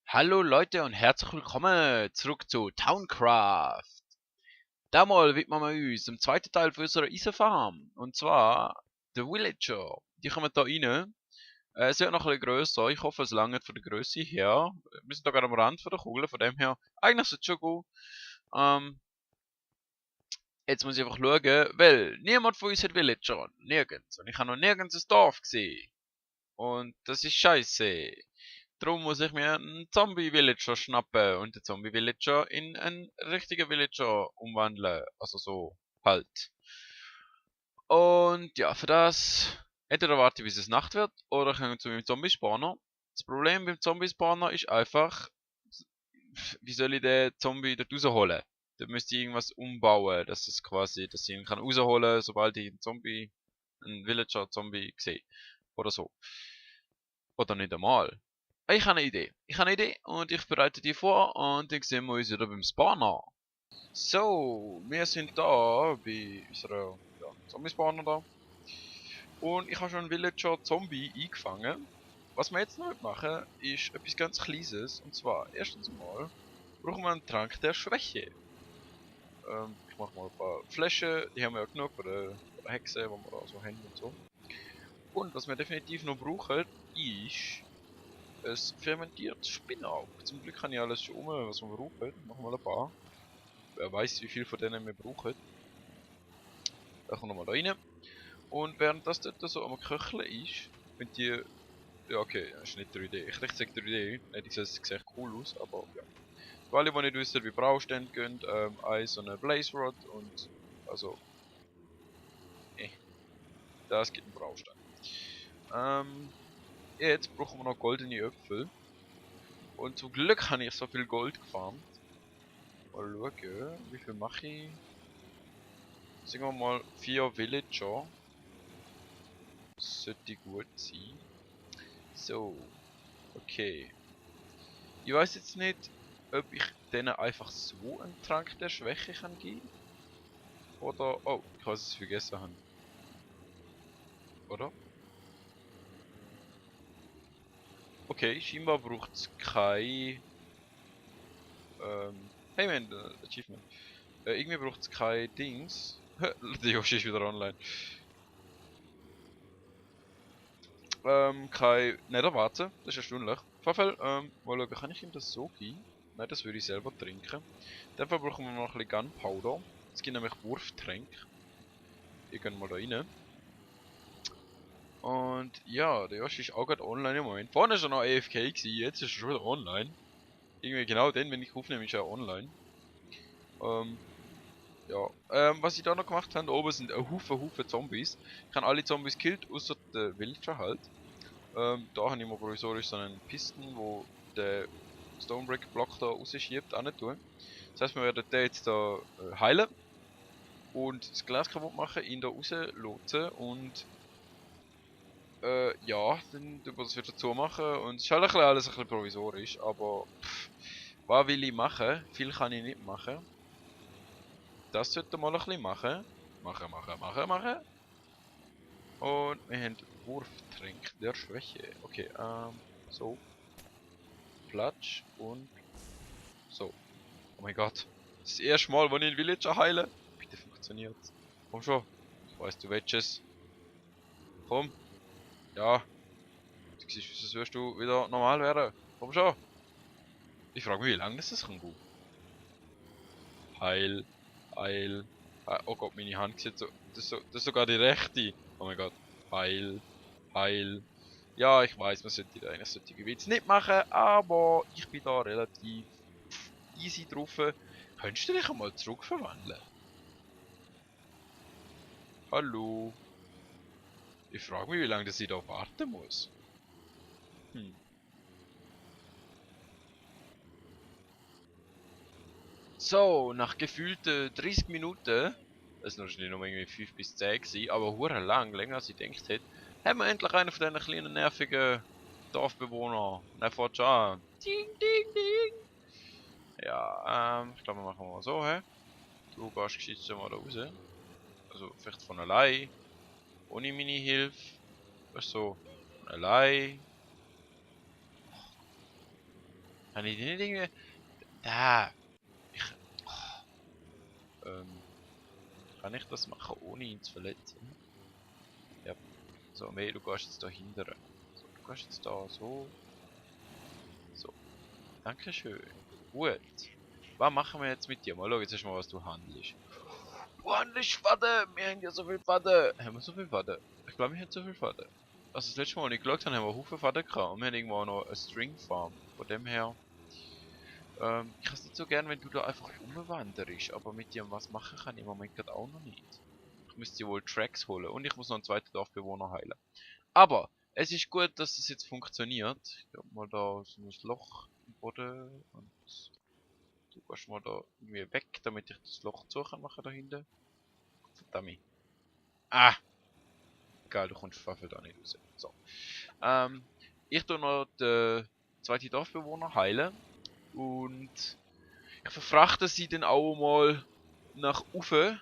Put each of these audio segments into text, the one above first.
Hallo Leute und herzlich willkommen zurück zu Towncraft. Damals widmen wir uns dem zweiten Teil von unserer Eisenfarm. Und zwar The Villager. Die kommen da rein. Es wird noch ein bisschen grösser. Ich hoffe, es langt von der Größe her. Wir sind da gerade am Rand von der Kugel, von dem her. Eigentlich sollte es schon gut. Jetzt muss ich einfach schauen, weil niemand von uns hat Villager. Nirgends. Und ich habe noch nirgends ein Dorf gesehen. Und das ist scheiße. Darum muss ich mir einen Zombie-Villager schnappen und den Zombie-Villager in einen richtigen Villager umwandeln. Also so halt. Und ja, für das entweder warte ich, bis es Nacht wird, oder ich gehe zu meinem Zombie-Spawner. Das Problem beim Zombie-Spawner ist einfach, wie soll ich den Zombie dort rausholen? Da müsste ich irgendwas umbauen, dass es quasi, dass ich ihn kann rausholen, sobald ich einen Villager-Zombie sehe. Oder so. Oder nicht einmal. Ich habe eine Idee. Ich habe eine Idee und ich bereite die vor und dann sehen wir uns wieder beim Spawner. So, wir sind da bei unserer Zombie-Spawner da. Und ich habe schon einen Villager Zombie eingefangen. Was wir jetzt noch machen, ist etwas ganz Kleines. Und zwar, erstens mal, brauchen wir einen Trank der Schwäche. Ich mache mal ein paar Flaschen, die haben wir ja genug bei der Hexe, die wir da so haben und so. Und was wir definitiv noch brauchen, ist es fermentiert Spinnauge. Zum Glück habe ich alles schon was wir brauchen. Noch mal ein paar. Wer weiß, wie viel von denen wir brauchen. Da kommen wir mal da rein. Und während das dort so am Köcheln ist, wenn die... Ja, okay, das ist nicht 3D. Ich dachte, es 3D. Hätte ich gesagt, es sieht cool aus, aber ja. Für alle, die nicht wissen, wie Braustände gehen, eine so eine Blaze Rod und... Also... Das gibt einen Braustein. Jetzt brauchen wir noch goldene Äpfel. Und zum Glück habe ich so viel Gold gefarmt. Mal schauen, wie viel mache ich? Sagen wir mal 4 Villager. Sollte gut sein. So, okay. Ich weiß jetzt nicht, ob ich denen einfach so einen Trank der Schwäche kann geben. Oder, oh, ich weiß, was ich vergessen habe. Oder? Okay, scheinbar braucht es kein... hey man, Achievement. Irgendwie braucht es kein Dings. Der Yoshi ist wieder online. Kein... Nein, warte, das ist erstaunlich. Auf jeden Fall, mal schauen, kann ich ihm das so geben? Nein, das würde ich selber trinken. Dafür brauchen wir noch ein bisschen Gunpowder. Es gibt nämlich Wurftränke. Ich gehe mal da rein. Und ja, der Yoshi ist auch gerade online im Moment. Vorne ist er noch AFK gewesen, jetzt ist er schon wieder online. Irgendwie genau dann, wenn ich aufnehme, ist er online. Ja, was ich da noch gemacht habe, da oben sind ein Haufen Zombies. Ich habe alle Zombies gekillt, außer der Villager halt. Da habe ich mal provisorisch so einen Pisten, wo der Stonebrick Block da rausschiebt, auch nicht tun. Das heißt, wir werden den jetzt da heilen und das Glas kaputt machen, ihn da rauslotsen und ja, dann tun wir das wieder zumachen und es ist halt alles ein bisschen provisorisch, aber was will ich machen? Viel kann ich nicht machen. Das sollte mal ein bisschen machen. Machen. Und wir haben Wurftränk der Schwäche. Okay, so. Platsch und so. Oh mein Gott. Das ist das erste Mal, wo ich einen Villager heile. Bitte funktioniert. Komm schon. Ich weiß, du willst es. Komm. Ja. Du siehst, sonst wirst du wieder normal werden. Komm schon. Ich frage mich, wie lange das kann gehen. Heil. Heil. Oh Gott, meine Hand sieht so. Das ist sogar die rechte. Oh mein Gott. Heil. Heil. Ja, ich weiß, man sollte eigentlich solche Witze nicht machen, aber ich bin da relativ easy drauf. Könntest du dich einmal zurückverwandeln? Hallo? Ich frage mich, wie lange das ich da warten muss. Hm. So, nach gefühlten 30 Minuten, es war wahrscheinlich noch irgendwie 5 bis 10 gewesen, aber hure lang, länger als ich gedacht hätte, haben wir endlich einen von diesen kleinen nervigen Dorfbewohnern. Und er fährt schon an. Ding, ding, ding. Ja, ich glaube, wir machen mal so, hä? Du gehst gescheit mal da raus. Also vielleicht von allein, ohne meine Hilfe. Weißt du, so, von allein. Kann ich die nicht irgendwie... Da! Ich... Kann ich das machen, ohne ihn zu verletzen? Ja. So, Mei, du gehst jetzt da hindern. So, du gehst jetzt da so. So. Dankeschön. Gut. Was machen wir jetzt mit dir? Mal schau jetzt erstmal, was du handelst. Du handelst Faden! Wir haben ja so viel Faden! Haben wir so viel Faden? Ich glaube, wir haben so viel Faden. Also das letzte Mal, als ich geschaut habe, haben wir einen Haufen Faden gehabt. Und wir haben irgendwo auch noch eine String Farm. Von dem her... ich habe es nicht so gern, wenn du da einfach umwanderst. Aber mit dir was machen kann ich im Moment gerade auch noch nicht. Ich müsste dir wohl Tracks holen. Und ich muss noch einen zweiten Dorfbewohner heilen. Aber es ist gut, dass es jetzt funktioniert. Ich glaube mal da so ein Loch im Boden. Und du gehst mal da irgendwie weg, damit ich das Loch zu kann machen da hinten. Verdammt. Ah! Egal, du kommst Pfeffel da nicht raus. So. Ich tue noch den zweiten Dorfbewohner heilen. Und ich verfrachte sie dann auch mal nach oben.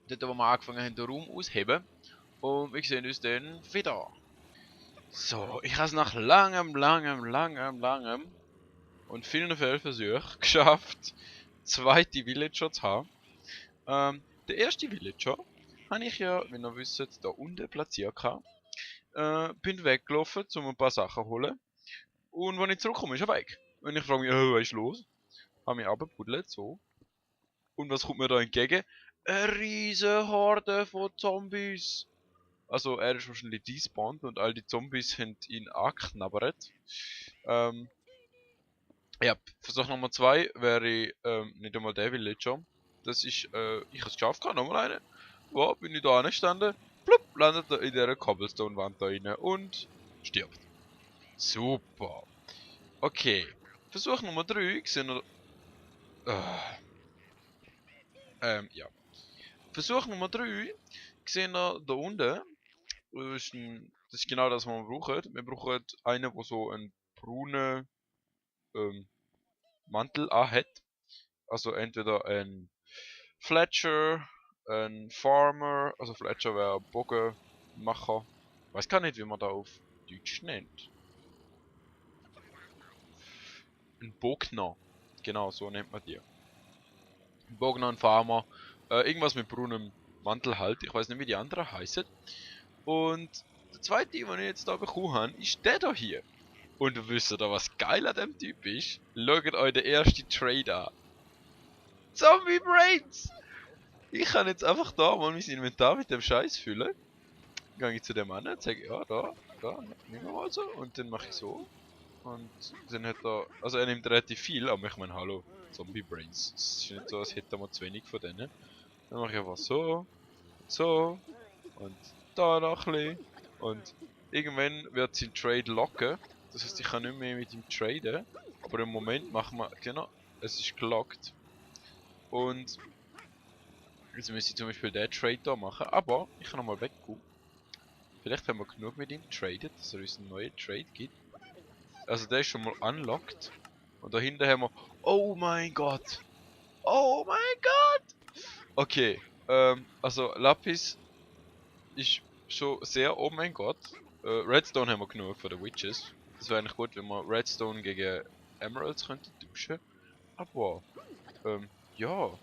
Dort, wo wir angefangen haben, den Raum auszuheben. Und wir sehen uns dann wieder. So, ich habe es nach langem und vielen Fehlversuchen geschafft, zweite Villager zu haben. Der erste Villager habe ich ja, wie ihr wisst, da unten platziert gehabt. Bin weggelaufen, um ein paar Sachen zu holen. Und wenn ich zurückkomme, ist er weg. Und ich frage mich, was ist los? Habe mich abgebuddelt, so. Und was kommt mir da entgegen? Eine riesige Horde von Zombies. Also er ist wahrscheinlich despawned und all die Zombies haben ihn angeknabbert. Ja, Versuch Nummer 2 wäre nicht einmal der Villager. Das ist, ich habe es geschafft, nochmal eine. Wo bin ich da angestanden? Plupp, landet er in dieser Cobblestone-Wand da rein und stirbt. Super. Okay. Versuch Nummer 3, sehen wir... ja. Versuch Nummer 3, sehen wir da unten. Das ist genau das, was wir brauchen. Wir brauchen einen, der so einen braunen Mantel anhat. Also entweder ein Fletcher, ein Farmer, also Fletcher wäre Bogenmacher. Ich weiß gar nicht, wie man da auf Deutsch nennt. Ein Bogner. Genau, so nennt man die. Ein Bogner, ein Farmer. Irgendwas mit braunem Mantel halt. Ich weiß nicht, wie die anderen heißen. Und der zweite, den ich jetzt da bekommen habe, ist der da hier. Und wisst ihr, was geil an dem Typ ist? Schaut euch den ersten Trade an. Zombie Brains! Ich kann jetzt einfach da mal mein Inventar mit dem Scheiß füllen. Gehe ich zu dem an, sage ja, da, nehmen wir mal so. Und dann mache ich so. Und dann hat er, also er nimmt relativ viel, aber ich meine, hallo, Zombie Brains. Es ist nicht so, als hätte man zu wenig von denen. Dann mache ich einfach so, so, und da noch ein bisschen. Und irgendwann wird sein Trade locken. Das heißt, ich kann nicht mehr mit ihm traden. Aber im Moment machen wir, genau, es ist gelockt. Und jetzt müsste ich zum Beispiel den Trade da machen. Aber ich kann nochmal weggucken. Vielleicht haben wir genug mit ihm getradet, dass er uns einen neuen Trade gibt. Also der ist schon mal unlocked. Und dahinter haben wir... Oh mein Gott! Oh mein Gott! Okay, also Lapis ist schon sehr... Oh mein Gott. Redstone haben wir genug für die Witches. Das wäre eigentlich gut, wenn wir Redstone gegen Emeralds könnten tauschen. Aber, ja.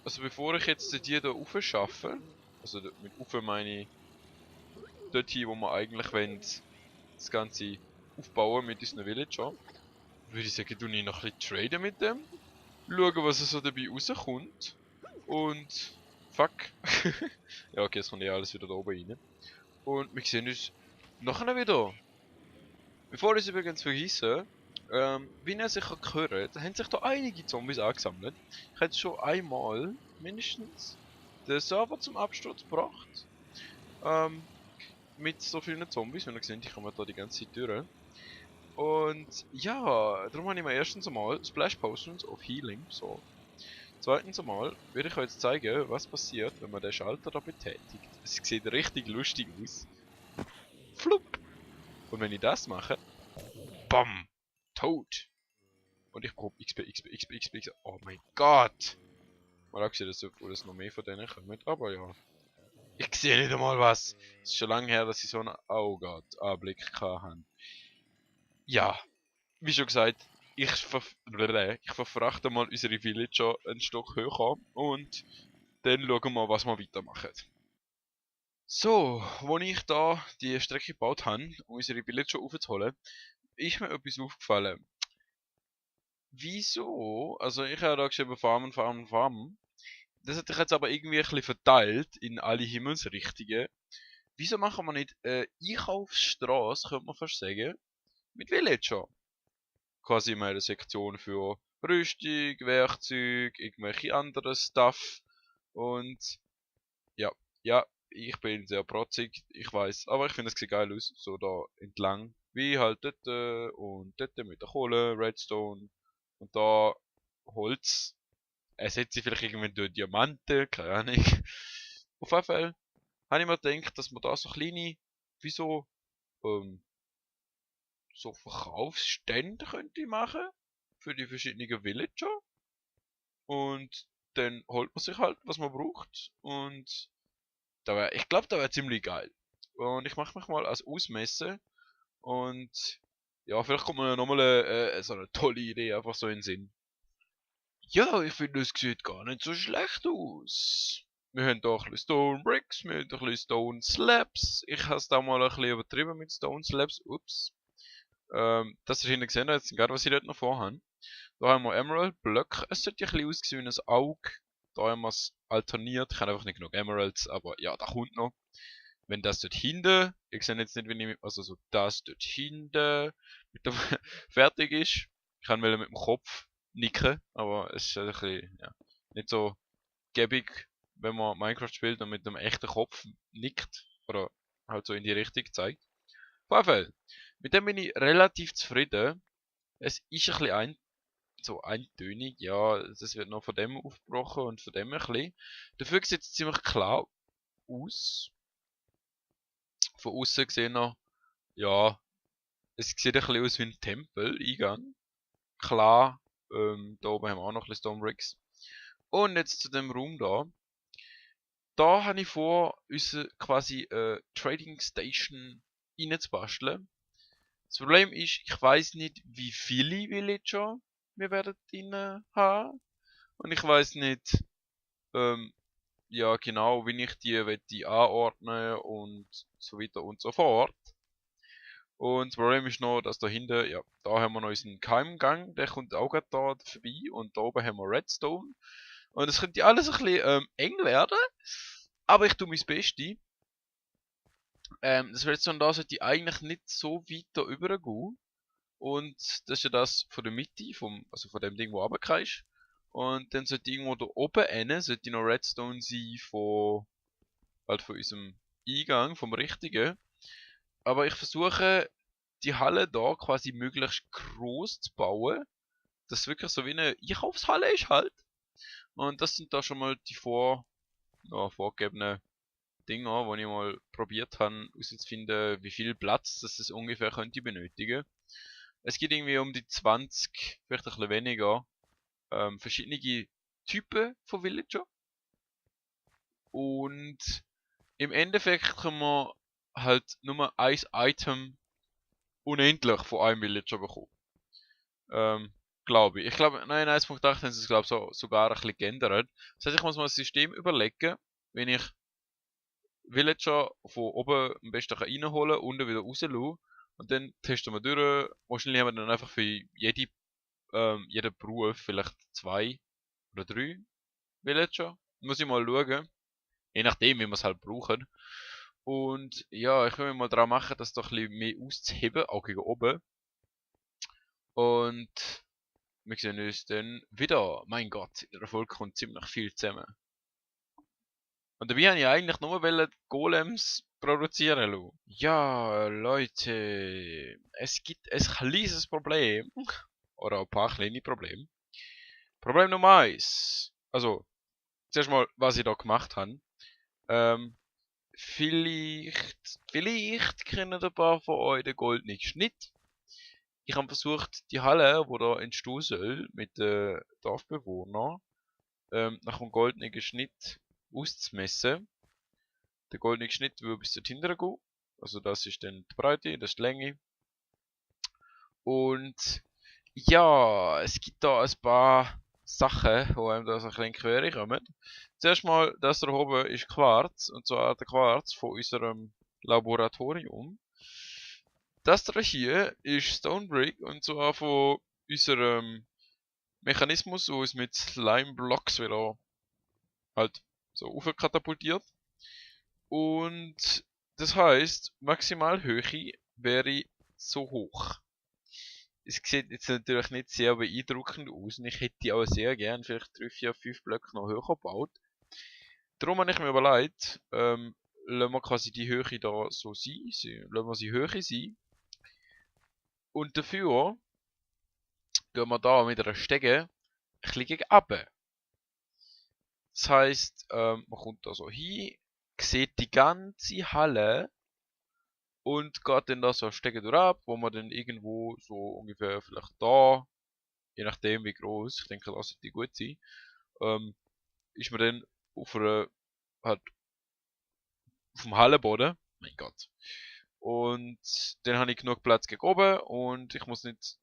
Also bevor ich jetzt die da rauf schaffe, also mit rauf meine ich dorthin, wo wir eigentlich wollen, das Ganze aufbauen mit unseren Villager, würde ich sagen, tue ich noch ein bisschen traden mit dem. Schauen, was so dabei rauskommt. Und... Fuck. Ja, okay, es kommt eh alles wieder da oben rein. Und wir sehen uns nachher wieder. Bevor ich es übrigens vergesse, wie ihr sicher gehört, haben sich da einige Zombies angesammelt. Ich habe schon einmal mindestens den Server zum Absturz gebracht. Mit so vielen Zombies, wenn ihr seht, ich komme da die ganze Zeit durch. Und ja, darum habe ich mir erstens einmal Splash Potions of Healing, so. Zweitens einmal werde ich euch jetzt zeigen, was passiert, wenn man den Schalter da betätigt. Es sieht richtig lustig aus. Flupp! Und wenn ich das mache, BAM! Tot! Und ich brauche XP. Oh mein Gott! Mal abgesehen, dass noch mehr von denen kommen, aber ja. Ich sehe nicht einmal was. Es ist schon lange her, dass ich so einen, oh Gott, Anblick hatte. Ja, wie schon gesagt, ich verfrachte mal unsere Villager einen Stock höher und dann schauen wir, was wir weitermachen. So, als ich da die Strecke gebaut habe, um unsere Villager aufzuholen, ist mir etwas aufgefallen. Wieso? Also ich habe da geschrieben Farmen, Farmen, Farmen. Das hat sich jetzt aber irgendwie ein bisschen verteilt in alle Himmelsrichtungen. Wieso machen wir nicht Einkaufsstraße, könnte man fast sagen, mit Villager? Quasi mal eine Sektion für Rüstung, Werkzeug, irgendwelche anderen Stuff. Und ja, ja, ich bin sehr protzig, ich weiß, aber ich finde es sieht geil aus, so da entlang. Wie halt dort und dort mit der Kohle, Redstone und da Holz. Ersetze ich vielleicht irgendwann durch Diamanten, keine Ahnung. Auf jeden Fall habe ich mir gedacht, dass man da so kleine, wie ähm, so Verkaufsstände könnte machen für die verschiedenen Villager. Und dann holt man sich halt, was man braucht. Und ich glaube, da wäre ziemlich geil. Und ich mache mich mal als Ausmessen. Und ja, vielleicht kommt mir nochmal so eine tolle Idee einfach so in den Sinn. Ja, ich finde, es sieht gar nicht so schlecht aus. Wir haben hier ein bisschen Stone Bricks, wir haben ein bisschen Stone Slabs. Ich habe es da mal ein bisschen übertrieben mit Stone Slabs. Ups. Das ihr hinten gesehen habt, jetzt gerade was ich dort noch vorhabe. Da haben wir Emerald Blöcke. Es sollte ein bisschen aussehen wie ein Auge. Da haben wir es alterniert. Ich habe einfach nicht genug Emeralds, aber ja, da kommt noch. Wenn das dort hinten, ich sehe jetzt nicht, wenn ich, also so das dort hinten mit dem fertig ist. Ich kann mit dem Kopf nicken, aber es ist ein bisschen, ja, nicht so gäbig, wenn man Minecraft spielt und mit dem echten Kopf nickt. Oder halt so in die Richtung zeigt. Auf jeden Fall, mit dem bin ich relativ zufrieden. Es ist ein bisschen so eintönig, ja, das wird noch von dem aufgebrochen und von dem ein bisschen. Dafür sieht es ziemlich klar aus. Von außen gesehen noch, ja, es sieht ein bisschen aus wie ein Tempel-Eingang. Klar, da oben haben wir auch noch ein bisschen Stone Bricks. Und jetzt zu dem Raum da. Da habe ich vor, unsere quasi Trading Station reinzubasteln. Das Problem ist, ich weiß nicht, wie viele Villager wir werden drin haben. Und ich weiß nicht, ähm, ja genau, wie ich die wette anordnen und so weiter und so fort. Und das Problem ist noch, dass da hinten, ja, da haben wir noch unseren Keimgang, der kommt auch gerade da vorbei und da oben haben wir Redstone. Und es könnte alles ein bisschen eng werden, aber ich tue mein Bestes. Das Redstone da sollte eigentlich nicht so weit da übergehen. Und das ist ja das von der Mitte, also von dem Ding, wo runtergehst. Und dann sollte irgendwo da oben hin, sollte noch Redstone sein halt von unserem Eingang, vom richtigen. Aber ich versuche, die Halle da quasi möglichst groß zu bauen, dass es wirklich so wie eine Einkaufshalle ist halt. Und das sind da schon mal die vorgegebenen Dinger, wo ich mal probiert habe, herauszufinden, wie viel Platz das es ungefähr könnte benötigen. Es geht irgendwie um die 20, vielleicht ein bisschen weniger, verschiedene Typen von Villager. Und im Endeffekt können wir halt nur ein Item unendlich von einem Villager bekommen. Glaube ich. Ich glaube, nein, 1.8 haben sie es glaube sogar ein bisschen geändert. Das heißt, ich muss mal ein System überlegen, wenn ich Villager von oben am besten reinholen, unten wieder rauslassen und dann testen wir durch. Wahrscheinlich haben wir dann einfach für jeden Beruf vielleicht 2 oder 3 Villager. Muss ich mal schauen. Je nachdem, wie wir es halt brauchen. Und ja, ich will mir mal daran machen, das doch ein bisschen mehr auszuheben, auch gegen oben. Und wir sehen uns dann wieder. Mein Gott, in der Folge kommt ziemlich viel zusammen. Und dabei habe ich eigentlich nur Golems produzieren lassen. Ja, Leute, es gibt ein kleines Problem. Oder ein paar kleine Probleme. Problem Nummer 1. Also, zuerst mal, was ich da gemacht habe. Ähm, vielleicht kennen ein paar von euch den goldenen Schnitt. Ich habe versucht, die Halle, wo da entstehen soll, mit den Dorfbewohnern, nach dem goldenen Schnitt auszumessen. Der goldene Schnitt würde bis dorthin gehen. Also das ist dann die Breite, das ist die Länge. Und Ja, es gibt da ein paar Sachen, die einem da so ein bisschen quer kommen. Zuerst mal, das da oben ist Quarz, und zwar der Quarz von unserem Laboratorium. Das da hier ist Stonebrick, und zwar von unserem Mechanismus, wo uns mit Slime Blocks wieder halt so aufkatapultiert. Und das heißt, Maximalhöhe wäre so hoch. Es sieht jetzt natürlich nicht sehr beeindruckend aus und ich hätte die auch sehr gern vielleicht 3, 4, 5 Blöcke noch höher gebaut. Darum habe ich mir überlegt, lassen wir quasi die Höhe da so sein, lassen wir sie Höhe sein. Und dafür tun wir da mit einer Stege ein bisschen gegen runter. Das heisst, man kommt da so hin, sieht die ganze Halle und geht dann da so Stege durch ab, wo man dann irgendwo so ungefähr vielleicht da, je nachdem wie groß, ich denke, das sollte gut sein, ähm, ist man dann auf einer, halt auf dem Hallenboden, mein Gott. Und dann habe ich genug Platz gegen oben und ich muss nicht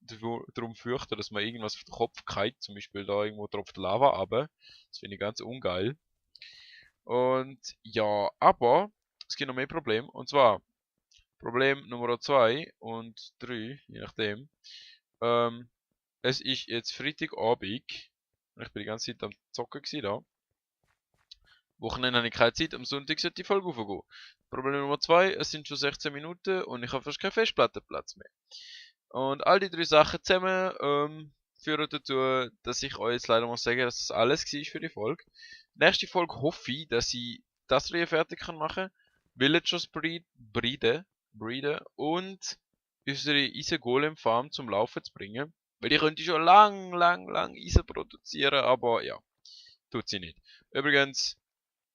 darum fürchten, dass mir irgendwas auf den Kopf geht, zum Beispiel da irgendwo tropft Lava runter. Das finde ich ganz ungeil. Und ja, aber es gibt noch mehr Probleme. Und zwar Problem Nummer 2 und 3, je nachdem. Ähm, Es ist jetzt Freitagabend. Ich bin die ganze Zeit am Zocken gewesen, da. Wochenende habe ich keine Zeit, am Sonntag sollte die Folge aufgehen. Problem Nummer 2, es sind schon 16 Minuten und ich habe fast keinen Festplattenplatz mehr. Und all die drei Sachen zusammen führen dazu, dass ich euch jetzt leider muss sagen, dass das alles war für die Folge. Nächste Folge hoffe ich, dass ich das hier fertig machen kann. Villagers breeden und unsere Eisen Golem Farm zum Laufen zu bringen. Weil ich könnte schon lang Eisen produzieren, aber ja, tut sie nicht. Übrigens,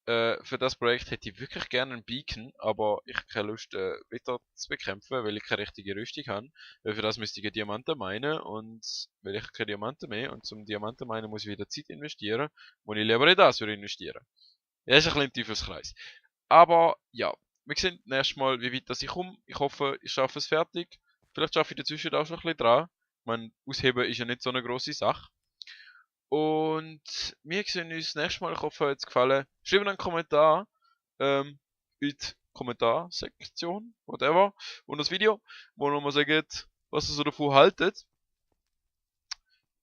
für das Projekt hätte ich wirklich gerne einen Beacon, aber ich habe keine Lust, Witter zu bekämpfen, weil ich keine richtige Rüstung habe. Weil für das müsste ich Diamanten meinen und weil ich keine Diamanten mehr und zum Diamanten meinen muss ich wieder Zeit investieren, wo ich lieber in das würde investieren. Ja, ist ein bisschen ein Teufelskreis. Aber ja, wir sehen nächstes Mal, wie weit das ich komme. Ich hoffe, ich schaffe es fertig. Vielleicht schaffe ich dazwischen auch schon ein bisschen dran. Mein Ausheben ist ja nicht so eine grosse Sache. Und wir sehen uns nächstes Mal. Ich hoffe, euch hat es gefallen. Schreibt einen Kommentar in die Kommentarsektion, whatever, und das Video, wo nochmal sagt, was ihr so davon haltet.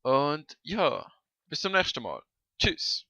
Und ja, bis zum nächsten Mal. Tschüss.